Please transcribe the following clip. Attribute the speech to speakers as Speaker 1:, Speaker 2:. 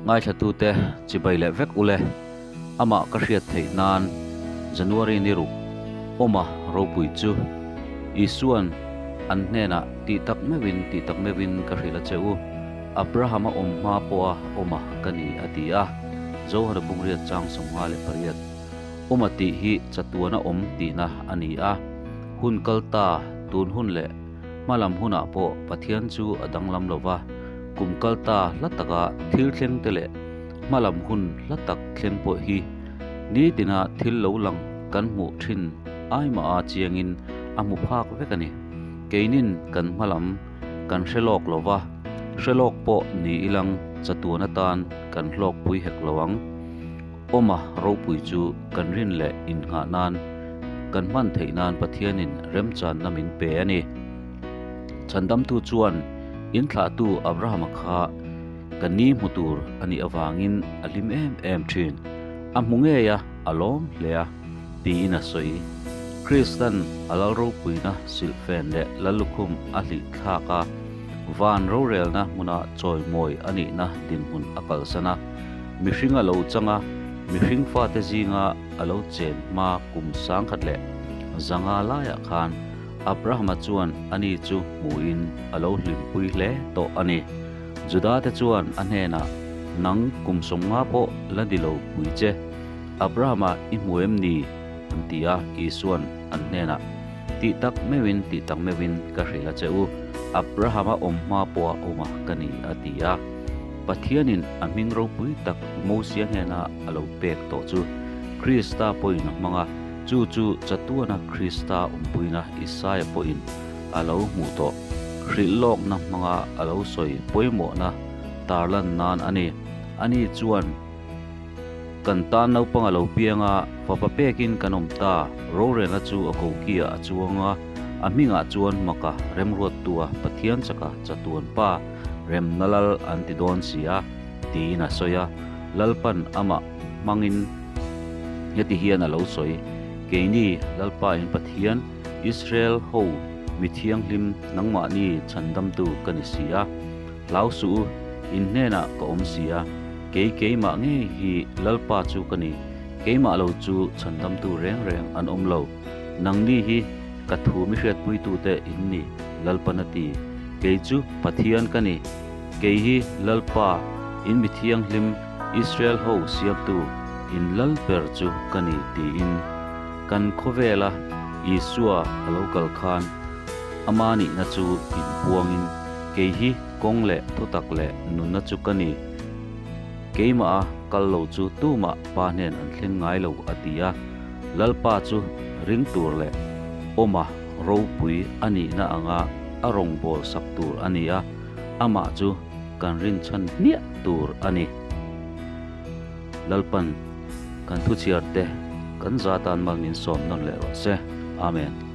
Speaker 1: Ngaithlatute chibai leh vek ule, amah ka hriat theih nan January ni ruk awma ropui chu Isua'n an hnenah tih tak meuhin tih tak meuhin ka hrilh a che u, Abrahama awm hma pawha awma ka ni a ti a, Zohara Bungriat chang 58. Awma tih hi chatuana awm tihna a ni a, hun kal ta tun hun leh Hmalam hunah pawh Pathian chu a danglam lo va, kum kal ta hla taka thil thleng te leh hmalam hun hla tak thleng pawh hi nitina thil lo lang kan hmuh thin aimaha chiangin a hmu phak vek a ni. Keinin kan hmalam kan hre lawk lo va, hre lawk pawh ni ilang chatuan atan kan hlawkpui hek lo ang. Awma ropui chu kan rin leh innghah nan kan hman theih nan Pathianin remchanna min pe a ni. Chhandamtu chuan inthlahtu Abrahama kha ka ni hmu tur a nih avangin a hlim em em thin. A hmu ngei a, a lawm hle a, tiin a sawi. Kristan a lal ropuina silhfen leh lallukhum a hlih thlak a, van rorelna hmuna chawimawi a nihna dinhmun a kalsan a. Mihring a lo chang a, mihring fate zinga a lo chen hma kum sangkhat leh zanga laiah khan Abrahama chuan ani chu hmuhin a lo hlimpui hle tawh a ni. Judate chuan a hnenah, Nang kum 50 pawh la ni lo pui che, Abrahama i hmu em ni? an ti a, Isua'n an hnenah, Tih tak meuhin, tih tak meuhin ka hrilh a che u, Abrahama awm hma pawha awma ka ni, a ti a. Pathianin a hming ropui tak Mosia hnena a lo pek tawh chu Krista pawhin a hmang a, chu chu chatuana Krista awmpuina Isaia pawhin a lo hmuh tawh. Hrilh lawkna hmanga a lo sawi pawimawhna tarlan nan a ni. Ani chuan, Kan tan naupang a lo piang a, fapa pekin kan awm ta, rorelna chu a kokiah a chuang a, a hmingah chuan maka remruattua Pathian chaka chatuan pa, Remna lal an ti dawn si a, tiin a sawi a. Lalpan amah hmangin heti hian a lo sawi, Keini, Lalpa in Pathian, Israel ho mi thianghlim nangmahni chhandamtu ka ni si a. Hlau suh u, in hnenah ka awm si a, kei keimah ngei hi Lalpa chu ka ni, keimah lo chu chhandamtu reng reng an awm lo. Nangni hi ka thu mi hriatpuitute in ni, Lalpan a ti. Kei chu Pathian ka ni. Kei hi Lalpa, in mi thianghlim, Israel ho siamtu, in lal ber chu ka ni, tiin. Kan khawvela Isua a lo kal khan ama nihna chu inpuangin, Kei hi kawng leh thutak leh nunna chu ka ni. Keimah a kal lo chu tumah Pa hnen an thleng ngai lo, a ti a. Lalpa chu ring tur leh awma ropui a nihna anga a rawngbâwl sak tur a ni a, amah chu kan rinchhan hmiah tur a ni. Lalpan kan thuchhiarte kan za tan mal min sawm nawn leh rawh se. Amen.